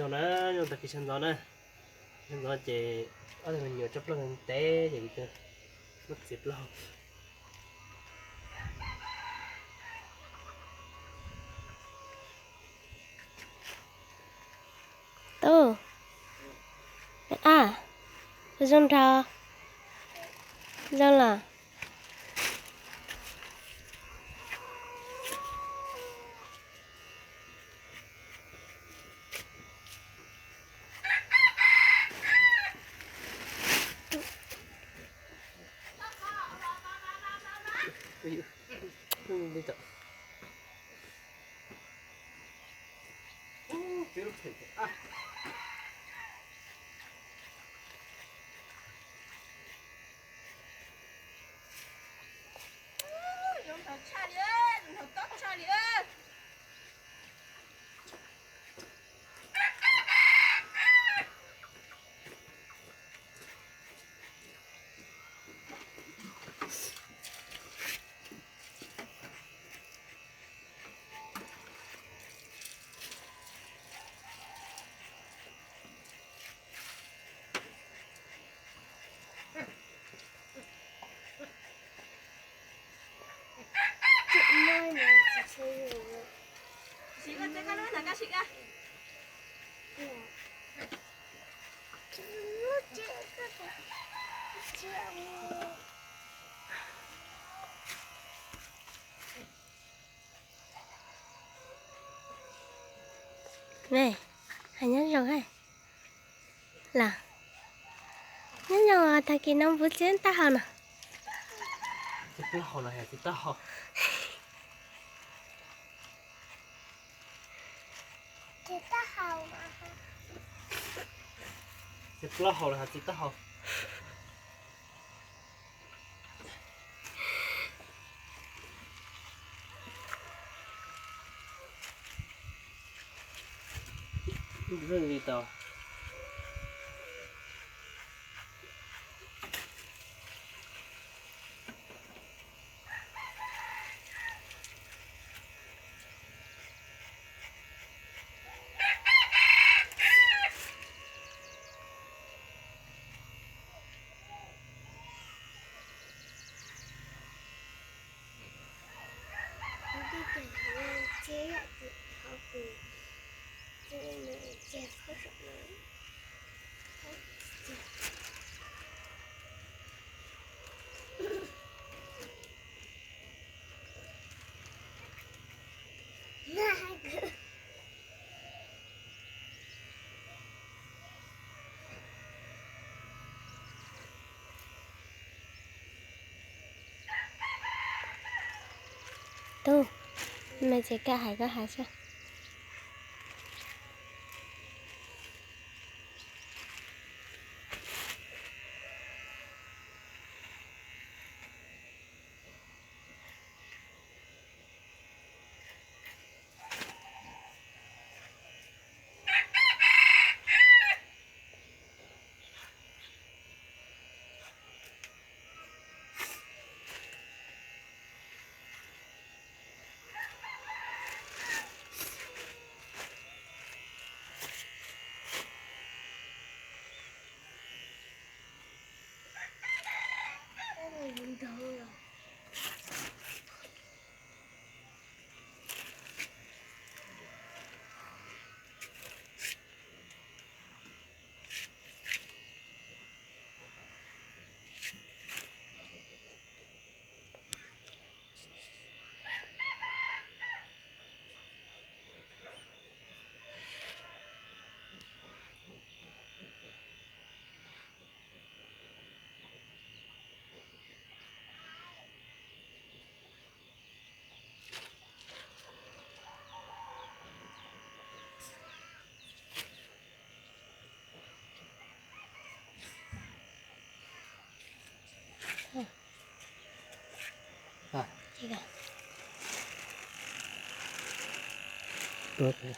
Zoo na, zoo tag kis sawv ntxov na. Sawv ntxov ces ob tug me nyuam tso plaub hau ntev ces muab txiav plaub hau. Tub, a, zoo nraug, zoo los. Hais nyob zoo hais. Los, nyob zoo, tag kis no puas txiav taub hau no? Txiav plaub hau los yog txiav taub hau? Txiav plaub hau los yog txiav taub hau? Li tau. Tub, me txiv kaj hais koj hais xwb. Tuaj,